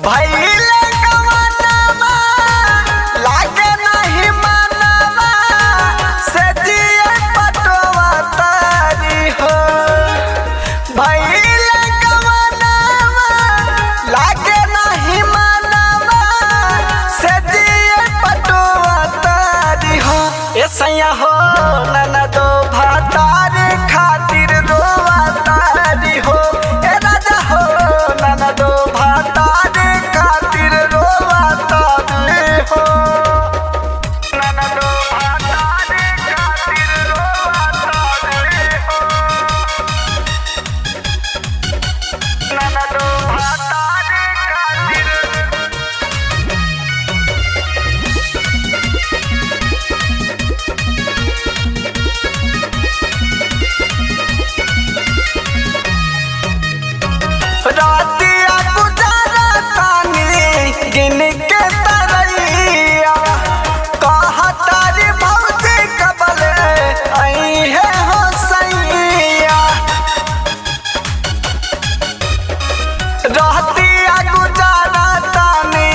भइले कवनवा लागे नाही मनवा से जिए पटवा तारी हो। भइले कवनवा लागे नाही मनवा से जिए पटवा तारी हो। ए सैया हो ननदो भातार खातिर रोवा तारी हो। ए राजा हो ननदो भातार खातिर रोवा तारी हो। ननदो भातार खातिर रोवा तारी हो। ननदो भातार खातिर। रातिया गुजारा तानी गिन के तरैया, कहा तारी भौजी कबले आई है हो सैया। रातिया गुजारा तानी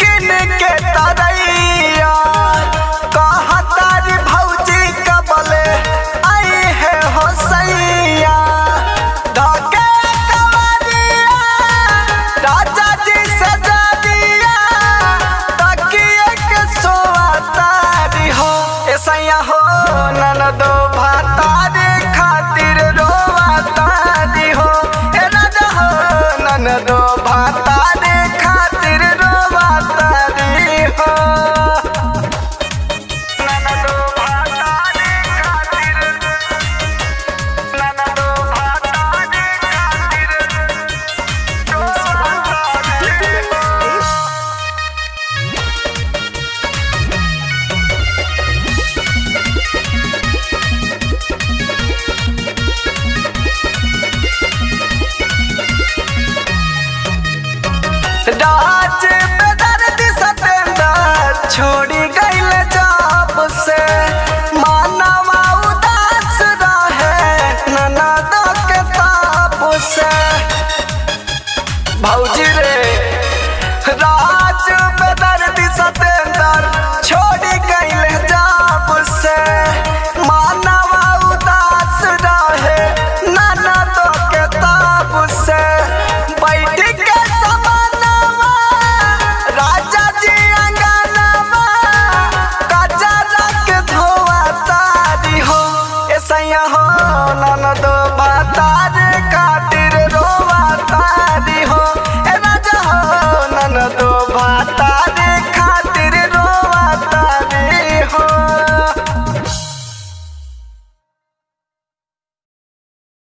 गिन के तरैया, कहा तारी भौजी कबले आई है हो सैया। धाके कवरिया राजा जी सजा दिया, तकिए के सोआ तारी हो। ए सैया हो ननदो भातारी खातिर रोवा तारी हो। ए राजा हो ननदो भातारी खातिर रोवा तारी हो। ननदो भातारी खातिर, ननदो भातारी खातिर रोवा तारी हो। राज बेदर्द सतेंदर छोड़ी गईल जाप से, मानवा उदास रहे ननद के ताप से। भौजी रे राज बेदर्द सतेंदर छोड़ी गईल जाप से, मानवा उदास रहे ननद के ताप से। बैठ के समानवा राजा जी अंगनवा कचरा के धोआ तारी हो। ए सैया हो ननद भातार का